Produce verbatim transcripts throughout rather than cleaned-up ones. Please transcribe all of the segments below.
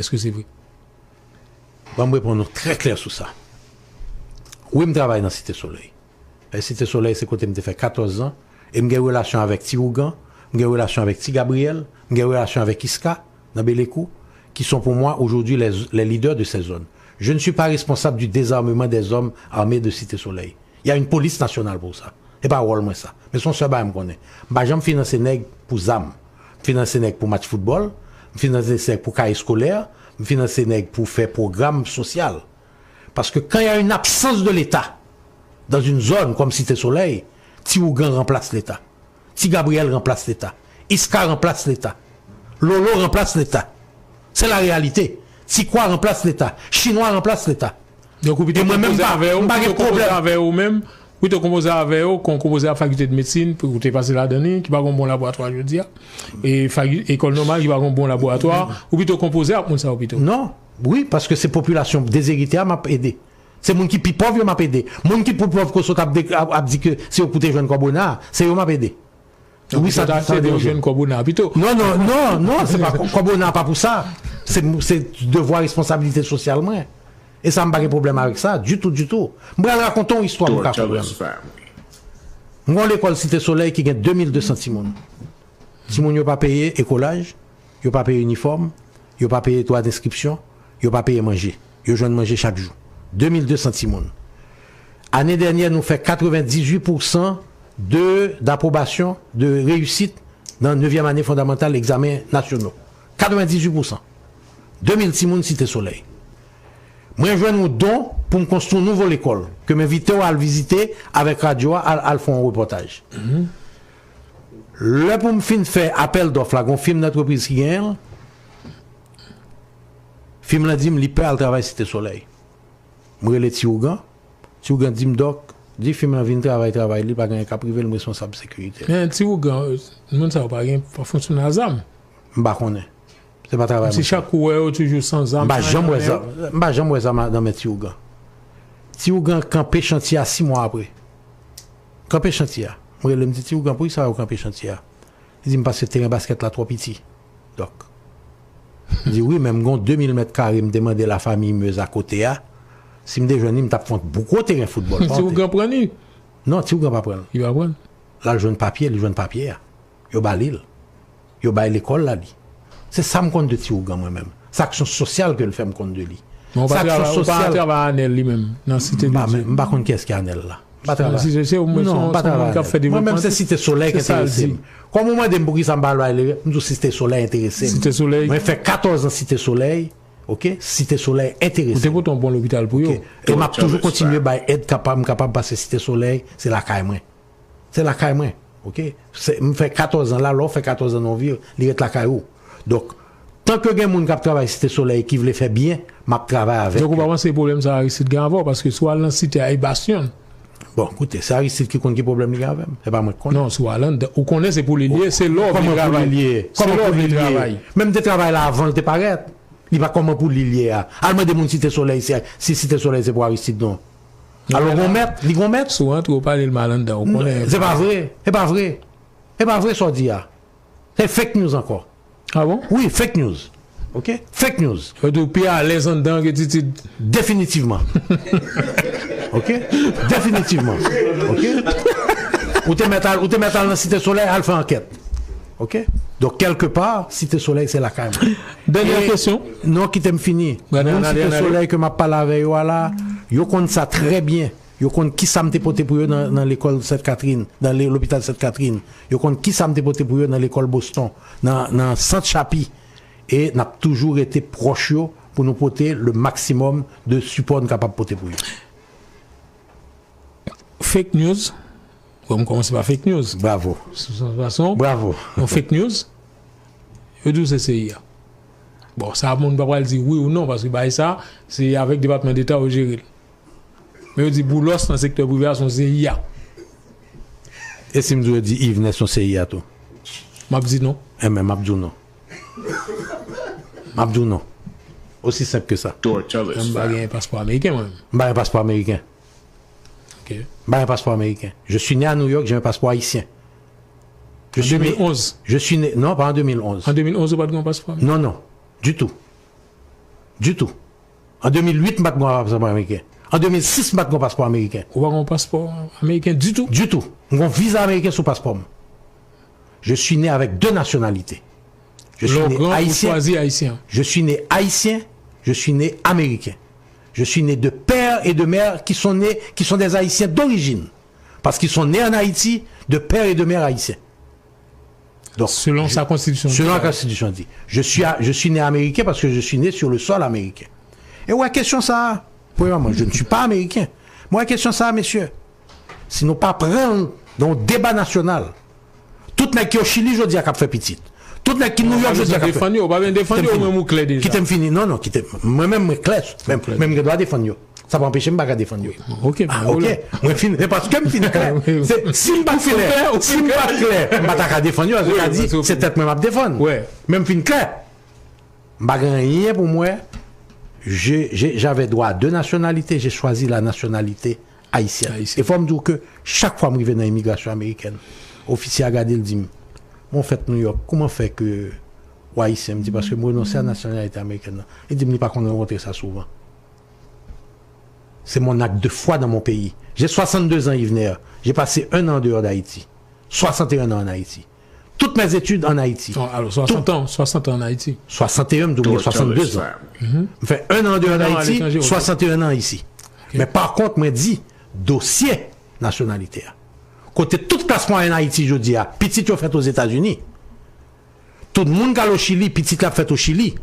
Èske se vre? Ban m reponn ou trè klè sou sa. Wi, m travay nan Site Solèy. E Site Solèy se kote m te fè katòz zan. E m gen relasyon avèk Ti Ougan, m gen relasyon avèk Ti Gabriyèl, m gen relasyon avèk Iska, nan Belekou, qui sont pour moi aujourd'hui les, les leaders de ces zones. Je ne suis pas responsable du désarmement des hommes armés de Site Solèy. Il y a une police nationale pour ça. E pa wòl mwen sa. Men se yon sèl bagay m konnen. M pa janm finanse nèg pou zam. M finanse nèg pou match foutbòl, m finanse nèg pou kay eskolè, m finanse nèg pou fè pwogram sosyal. Paske quand il y a une absence de l'État dans une zone comme Cité Soleil, Ti Ougan ranplas Leta. Ti Gabriyèl ranplas Leta. Iska ranplas Leta. Lolo ranplas Leta. Se la reyalite. Ti Kwa ranplas Leta. Chinwa ranplas Leta. Donk ou pito konpoze avè yo, ou pito konpoze avè yo menm, ou pito konpoze avè yo, kon konpoze ak fakilte de medsin, pou ou te pase ladan li, ki pa gon bon laboratwa jodi a. E ekòl nòmal ki pa gon bon laboratwa, ou pito konpoze ak moun sa yo pito. Non, wi, paske se popilasyon dezerite a m ap ede. Se moun ki pi pòv yo m ap ede. Moun ki pi pòv ke sot ap, ap, ap di ke se yo ki te jwenn kòb ona, se yo m ap ede. Wi, sa, sa te jwenn kòb ona pito. Non, non, non, non, se pa kòb ona pa pou sa. Se, se devwa, responsablite sosyal mwen. E sa, m pa gen pwoblèm avèk sa, ditou, ditou. M pral rakonte yon istwa pou w ka konprann. M gen yon lekòl Site Solèy ki gen de mil de san timoun. Timoun yo pa peye ekolaj, yo pa peye inifòm, yo pa peye dwa denskripsyon, yo pa peye manje. Yo jwenn manje chak jou. De mil de san timoun. Ane dènyè, nou fè katrevenndizuit pousan de, d'aprobasyon, de reyisit nan nevyèm ane fondamantal, egzamen nasyono. Katrevenndizuit pousan. De mil timoun Site Solèy. Mwen jwenn yon don pou m konstwi yon nouvo lekòl, ke m envite w al vizite avèk radyo a, al, al fè yon repòtaj. Lè pou m fin fè apèl dòf la, gon fim dantrepriz ki genyen l, fim lan di m li pè al travay Site Solèy. M rele Ti Ougan. Ti Ougan di m, Dòk, di fim lan vin travay travay li, pa gen anyen k ap rive l, m responsab sekirite l. Men Ti Ougan, moun sa yo pa gen, pa fonksyone a zam. M pa konnen. Se pa travay mwen. Si chak kou wè yo toujou san zam. M pa janm wè zam. M pa janm wè zam nan men Ti Ougan. Ti Ougan kanpe chantye a sis mwa apre. Kanpe chantye a. Mwen rele m di, Ti Ougan, poukisa yo kanpe chantye a? Li di m, paske teren baskèt la twò piti. Dòk. M di, wi, men m gon de mil mèt kare m te mande lafanmi Meza kote a. Si m te jwenn li, m t ap fè yon gwo teren foutbòl. Ti Ougan pran li? Non, Ti Ougan pa pran l. Li pa pran l? L al jwenn papye, li jwenn papye a. Yo ba li l. Yo bay lekòl la li. Se sa m konn de Ti Ougan mwen menm. Se aksyon sosyal ke l fè m konn de li. Men ou pa travay, ou pa travay anèl li menm nan Site de Dye. M pa konn kiyès ki anèl la. M pa travay. Non, m pa travay anèl. Mwen menm se Site Solèy ki enterese m. Kòm ou mande m poukisa m pa al bay li, m di w Site Solèy enterese m. Site Solèy. Mwen fè katòz an Site Solèy, oke? Site Solèy enterese m. Ou te pote yon bon lopital pou yo. E m ap toujou kontinye bay èd kapab, m kapab, paske Site Solèy se lakay mwen. Se lakay mwen, oke? Se, m fè katòz an la, lè w fè katòz an nan yon vi, li ret lakay ou. Donk, tanke gen moun k ap travay Site Solèy ki vle fè byen, m ap travay avèk yo. Donk ou pa panse pwoblèm sa Aristide gen avè w, paske si w al nan Site a, e Bastyon. Bon, koute, se Aristide ki konn ki pwoblèm li gen avè m, se pa mwen k konnen. Non, si w al anndan, ou konnen se pou li l ye, se lè w vle travay. Se lè w vle travay. Men m te travay la avan l te parèt. Li pa kòman pou li l ye a. Al mande moun Site Solèy si, si Site Solèy se pou Aristide non. Alò gon mèt, li gon mèt. Si w antre w pale l mal anndan, ou konnen. Se pa vre, se pa vre. Se pa vre sa w di a. Se fake news ankò. Ah bon? Wi, fake news. Oke? Fake news. Yo di w pi alèz anndan ke Titid. Definitivman. Oke? Definitivman. Oke? Ou te mèt al, ou te mèt al nan Site Solèy, al fè ankèt. Oke? Donk, kèlkepa, Site Solèy se lakay mwen. Dènyè kesyon. Non, kite m fini. Moun Site Solèy ke m ap pale avè yo a la, yo konn sa trè byen. Yo konn kisa m te pote pou yo nan, nan lekòl Sent Katrin, nan le, lopital Sent Katrin. Yo konn kisa m te pote pou yo nan lekòl Boston, nan, nan Sant Chapi. E n ap toujou rete pwòch yo pou nou pote le maksimòm de sipò n kapab pote pou yo. Fake news. Bon, m kòmanse pa fake news. Bravo. Sou sa fason. Bravo. Yon fake news. Yo di w se C I A. Bon, sa moun pa pral di wi ou non, paske bagay sa, se avèk Depatman Deta yo jere l. Men yo di Boulos nan sektè prive a se yon C I A. E si m di w yo di Yves Nègre se yon C I A tou? M ap di non. Enben, m ap di w non. M ap di w non. Osi senp ke sa. M pa gen paspò ameriken mwen menm. M pa gen paspò ameriken. Ok. M pa gen paspò ameriken. Je suis né à New York, j'ai un passeport haïtien. Je suis né, je suis né, non, pas en deux mille onze. En deux mille onze, ou pa t gen yon paspò ameriken? Non, non, du tout. Ditou. An de mil uit, m pa t gen yon paspò ameriken. An de mil sis, m pa t gen yon paspò ameriken. Ou pa gen yon paspò ameriken ditou? Ditou. M gen yon viza ameriken sou paspò m. Je suis né avec deux nationalités. Je suis né haïtien. Je suis né haïtien. Je suis né américain. Je suis né de père et de mère qui sont nés, qui sont des Haïtiens d'origine. Parce qu'ils sont nés en Haïti, de père et de mère haïtiens. Donc, selon sa konstitisyon. Selon la constitution, dit. Je suis, je suis né américain parce que je suis né sur le sol américain. E wè kesyon sa a, premyèman, je ne suis pas américain. Mwen, kesyon sa a, mesye, si nou pa pran l nan yon deba nasyonal, tout nèg ki o Chili jodi a k ap fè pitit, tout nèg ki Nouyòk jodi a k ap fè. Ou pa bezwen defann yo, ou pa bezwen defann yo, ou menm ou klè deja. Kite m fini. Non, non, kite m. Mwen menm, mwen klè. Mwen, mwen gen dwa defann yo. Sa pa anpeche m pa ka defann yo. Ok, ah, ok. Mwen fin, se paske m fin klè. Se, si m pa t klè, si m pa t klè, m pa ta ka defann yo. Sa vle di, se tèt mwen m ap defann. Men m fin klè. M pa gen anyen pou m wè. J'ai, j'ai, j'avais droit à deux nationalités, j'ai choisi la nationalité haïtienne. E fò m di w ke chak fwa m rive nan imigrasyon amerikèn, ofisye a gade l di m, "Bon, w fèt Nouyòk, kouman fè ke w ayisyen?" M di, "Paske m renonse a nasyonalite amerikèn nan." Li di m li pa konn rankontre sa souvan. C'est mon acte de foi dans mon pays. J'ai soixante-deux ans, Yvener. J'ai passé un an en dehors d'Haïti. Soixante et un ans en Haïti. Toutes mes études en Haïti. Alò, swasant an, swasant an an Ayiti. Soixante et un, m di w, m gen soixante-deux ans. M fè un an en dehors d'Haïti, soixante et un ans ici. Men pa kont, mwen di, dosye nasyonalite a. Kote tout klas mwayèn Ayiti jodi a, pitit yo fèt Ozetazini. Tout moun k al o Chili, pitit la fèt o Chili.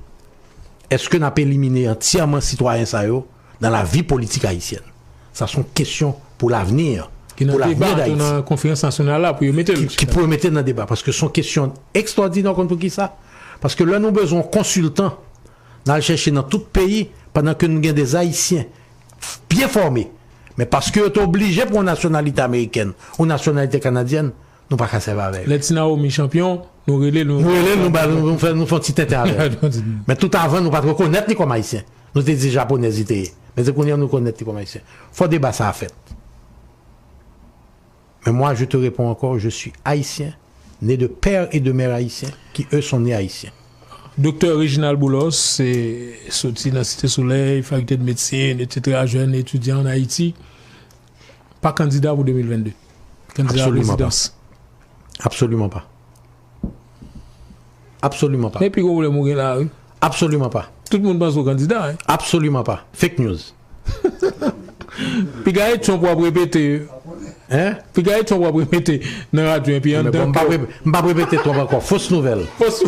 Èske n ap elimine antyèman sitwayen sa yo dans la vie politique haïtienne? Sa se yon kesyon pou lavni, pou lavni Dayiti. Ki nan deba tou nan konferans nasyonal la pou yo mete l. Ki, ki pou yo mete l nan deba, paske se yon kesyon ekstwòdinè, w konn poukisa? Paske lè nou bezwen yon konsiltan, n al chèche nan tout peyi, pandan ke nou gen de Ayisyen byen fòme, men paske yo te oblije pran yon nasyonalite amerikèn ou nasyonalite kanadyèn, nou pa ka sèvi avè yo. Lè Ti Naomi chanpyon, nou rele l, nou rele l, nou ba, nou, nou fè, nou fè yon ti tenten avè l. Men tout avan, nou pa t rekonèt li kòm ayisyen. Nou te di japonèz li te ye. Men se kounye a nou rekonèt li kòm ayisyen. Fò deba sa a fèt. Mais moi, je te réponds encore, je suis haïtien, né de père et de mère haïtiens, qui eux sont nés haïtiens. Doktè Réginald Boulos, se soti nan Site Solèy, Fakilte de Medsin, etsetera, jèn etidyan an Ayiti, pa kandida pou de mil vennde. Kandida a la prezidans. Absoliman pa. Absoliman pa. Men pi gwo pwoblèm ou gen la, wi. Absoliman pa. Tout moun panse w kandida, wi. Absoliman pa. Fake news. Piga e Trump w ap repete. Hein? Piga e Trump w ap repete nan radyo epi anndan kè w. M p ap repete Trump ankò. Fos nouvèl. Fos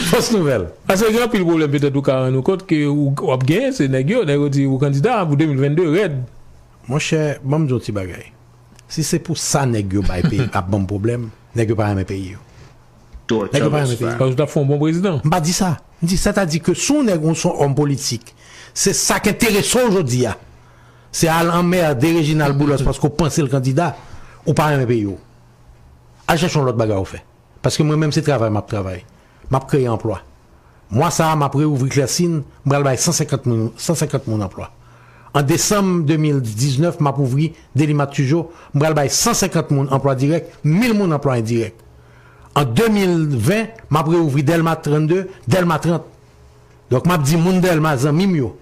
Fos nouvèl. Paske gen anpil pwoblèm petèt ou ka rann ou kont ke w ap genyen, se nèg yo, nèg yo di ou kandida pou de mil vennde rèd. Monchè, ban m di w yon ti bagay. Si se pou sa nèg yo bay peyi ap ban m pwoblèm, nèg yo pa renmen peyi yo. Nèg yo pa renmen peyi yo. Paske w t ap fè yon bon prezidan. M pa di sa. M di, sètadi ke si yon nèg, yon, se yon òm politik, se sa k enterese w jodi a, se al anmède Reginald Boulos paske w panse l kandida, ou pa renmen peyi w. Al chèche yon lòt bagay ou fè. Paske mwen menm, se travay m ap travay. M ap kreye anplwa. Mwa sa a, m ap reouvri Klèsin, m pral bay san senkant moun, san senkant moun anplwa. An desanm de mil diznèf, m ap ouvri Delimat Tijo, m pral bay san senkant moun anplwa dirèk, mil moun anplwa endirèk. An de mil ven, m ap reouvri Dèlma trannde, Dèlma trant. Donk, m ap di moun Dèlma, zanmi m yo,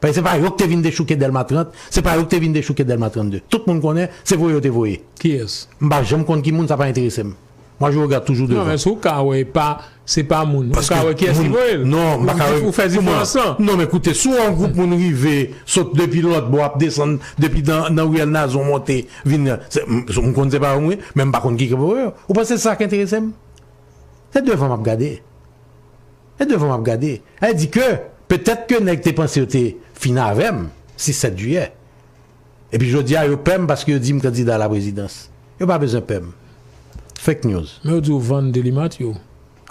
paske se pa yo ki te vin dechouke Dèlma trant, se pa yo ki te vin dechouke Dèlma trannde. Tout moun konnen, se voye yo te voye. Kiyès? M pa janm konn ki moun, sa pa enterese m. Moi, je regarde toujours devant. Non, men si w ka wè pa, se pa moun. Ou ka wè kiyès ki voye l. Non, m pa ka wè. Ou fè diferans lan. Non, men koute, si w wè yon gwoup moun rive, sot depi lòt bò, ap desann depi nan, nan riyèl Nazon, monte, vin, se, m, m konn se pa yo m wè, men m pa konn ki ki voye yo. Ou panse se sa k enterese m? Se devan m ap gade. Se devan m ap gade. Sa vle di ke, petèt ke nèg te panse yo te fin avè m, sis sèt jiyè. Epi jodi a, yo pè m paske yo di m kandida a la prezidans. Yo pa bezwen pè m. Fake news. Men yo di w vann Delimat yo.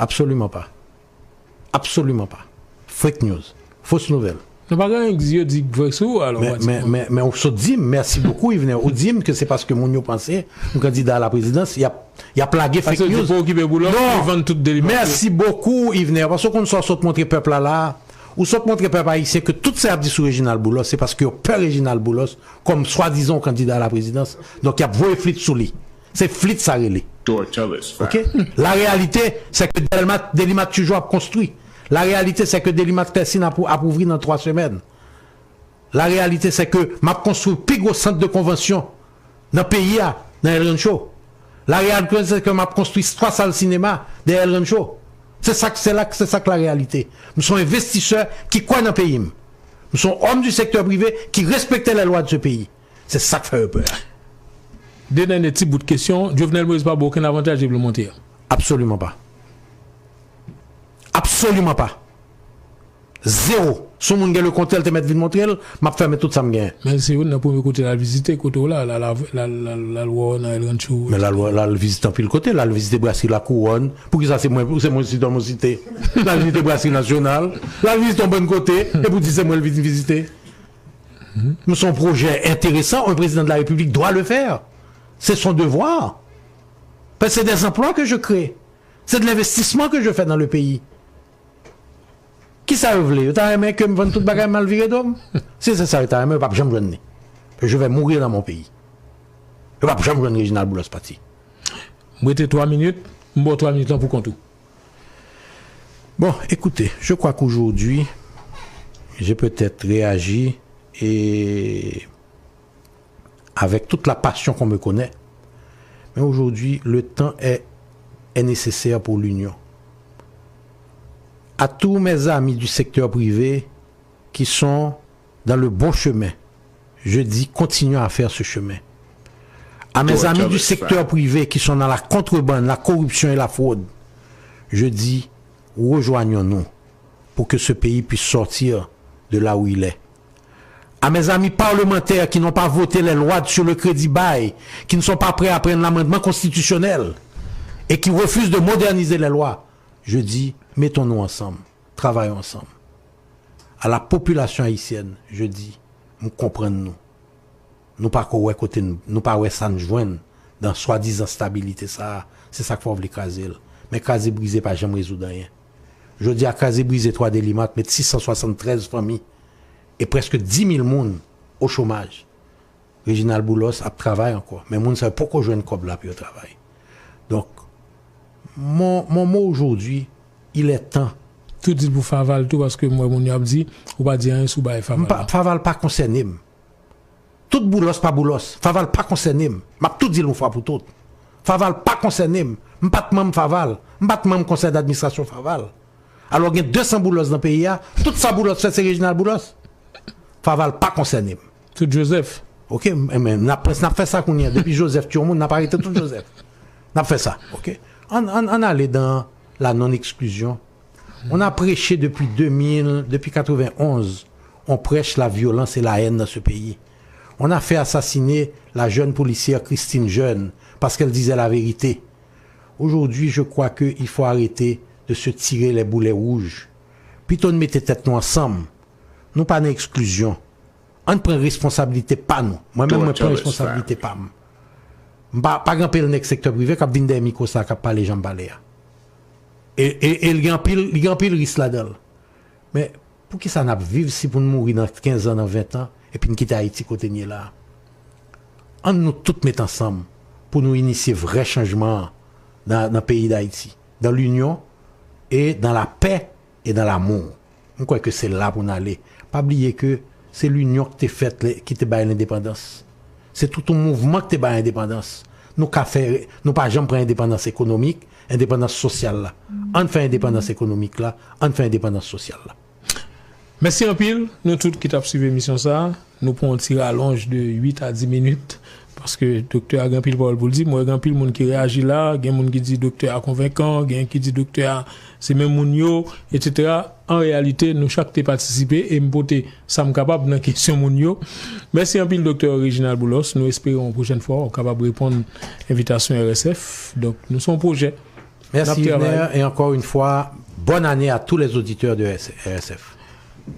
Absoliman pa. Absoliman pa. Fake news. Fos nouvèl. Non, pa gen anyen k di yo di k vrè sou ou, alò, men, men, men, men ou sot di m, mèsi bokou, Yvener. Ou di m ke se paske moun yo panse m kandida a la prezidans, y ap, y ap lage fake news. Paske yo pa okipe Boulos, yo vann tout Delimat yo. Mèsi bokou, Yvener, paske w konn sa w sot montre pèp la la a. Ou sot montre pèp ayisyen ke tout sa y ap di sou Reginald Boulos, se paske yo pè Reginald Boulos kòm swadizan yon kandida a la prezidans. Donk, y ap voye flit sou li. Se flit sa rele. Ok? La réalité, c'est que Dèlma, Delimat Tijo ap konstwi. La réalité, c'est que Delimat Clècine ap, ap ouvri nan twa semèn. La réalité, c'est que m ap konstwi pi gwo sant de konvansyon nan peyi a, nan El Rancho. La réalité, c'est que m ap konstwi twa sal sinema dèyè El Rancho. Se sa k, se la, se sa k la réalité. M se yon envestisè ki kwè nan peyi m. M se yon homme du secteur privé ki respekte les lois de ce pays. Se sa k fè yo pè a. De dènye ti bout kesyon, Jovenel Moïse pa ba w okenn avantaj depi l monte a? Absoliman pa. Absoliman pa. Zewo. Si yon moun gen lekontrè, l te mèt vin montre l, m ap fèmen tout sa m genyen. Men se youn nan premye kote l al vizite, kote w la, l al, l al, l al, l al wè w nan El Rancho. Men l al wè, l al vizite anpil kote, l al vizite Brasri Lakouwòn. Poukisa se mwen, se mwen sitwa mwen site? L al vizite Brasri Nasyonal, l al vizite yon bann kote, epi w di se mwen l vin vizite. M se yon pwojè enteresan, un président de la République doit le faire. C'est son devoir. Parce que c'est des emplois que je crée. C'est de l'investissement que je fais dans le pays. Kisa yo vle? Yo ta renmen ke m vann tout bagay m al vire do m? Si se sa yo ta renmen, yo p ap janm jwenn li. Je vais mourir dans mon pays. Yo p ap janm jwenn Reginald Boulos pati. M rete twa minit, m ba w twa minit lan pou kont ou. Bon, écoutez, je crois qu'aujourd'hui, j'ai peut-être réagi et avec toute la passion qu'on me connaît. Mais aujourd'hui, le temps est, est nécessaire pour l'union. À tous mes amis du secteur privé qui sont dans le bon chemin, je dis, continuons à faire ce chemin. À mes amis du secteur privé qui sont dans la contrebande, la corruption et la fraude, je dis, rejoignons-nous pour que ce pays puisse sortir de là où il est. À mes amis parlementaires qui n'ont pas voté les lois sur le crédit bail, qui ne sont pas prêts à prendre l'amendement constitutionnel et qui refusent de moderniser les lois, je dis, mettons-nous ensemble, travaillons ensemble. À la population haïtienne, je dis, m konprann nou. Nou pa ko wè kote n, nou pa wè sa n jwenn dan swadizan stabilite sa a, se sa k fè w vle kraze l. Men kraze brize pa janm rezoud anyen. Jodi a, kraze brize twa Delimat met sis san swasanntrèz fanmi e prèske dis mil moun o chomaj. Reginald Boulos ap travay ankò, men moun sa yo poko jwenn kòb la pou yo travay. Donk, mon, mon mot aujourd'hui, il est temps. Tou di l pou Faval tou, paske m wè moun yo ap di, ou pa di anyen sou bagay Faval la. Faval pa konsène m. Tout Boulos pa Boulos. Faval pa konsène m. M ap tou di l yon fwa pou tout. Faval pa konsène m. M pa t manm Faval. M pa t manm konsèy dadministrasyon Faval. Alò gen de san Boulos nan peyi a, tout sa Boulos fè se Reginald Boulos. Faval pa konsène m. Tout Joseph. Ok, men n ap n ap fè sa kounye a. Depi Joseph tiye yon moun, n ap arete tout Joseph. N ap fè sa. Ok. Ann, ann, ann ale dan la non-exclusion. On a prêché depuis deux mille, depuis quatre-vingt-onze, on prêche la violence et la haine dans ce pays. On a fait assassiner la jeune policière Christine Jeune parce qu'elle disait la vérité. Aujourd'hui, je crois que il faut arrêter de se tirer les boulets rouges. Pito n mete tèt nou ansanm. Nou pa nan eksklizyon. Ann pran responsablite pa nou. Mwen menm, mwen pran responsablite pa m. M pa, pa gen anpil nèg sektè prive k ap vin dèyè mikwo sa k ap pale jan m pale a. E, e, e l gen anpil, li gen anpil ris ladan l. Men, poukisa n ap viv si pou n mouri nan kenz an, nan ven an, epi n kite Ayiti kote n ye la a? Ann nou tout met ansanm pou nou inisye vrè chanjman an nan, nan peyi Dayiti, dans l'union et dans la paix et dans l'amour. M kwè ke se la pou n ale. Pa bliye ke se linyon ki te fèt, ki te bay lendepandans. Se tout yon mouvman ki te bay endepandans. Nou ka fè, nou pa janm pran endepandans ekonomik, endepandans sosyal la. Ann fè endepandans ekonomik la, ann fè endepandans sosyal la. Mèsi anpil, nou tout ki t ap swiv emisyon sa a. Nou pran yon ti ralonj de uit a dis minit, paske doktè a gen anpil pawòl pou l di. Mwen, gen anpil moun ki reyaji la, gen moun ki di doktè a konvenkan, gen ki di doktè a se menm moun yo, etsetera. An reyalite, nou chak te patisipe e m pote sa m kapab nan kesyon moun yo. Mèsi anpil, doktè Reginald Boulos. Nou espere yon pwochèn fwa w kapab reponn envitasyon R S F. Donk, nou se yon pwojè. Merci Yvener, et encore une fois, bonne année à tous les auditeurs de R S F.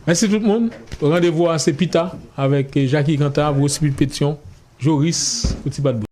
Mèsi tout moun. Randevou a se pita avèk Jacky Canta, Rospy Pétion, Joris pou ti bat bout.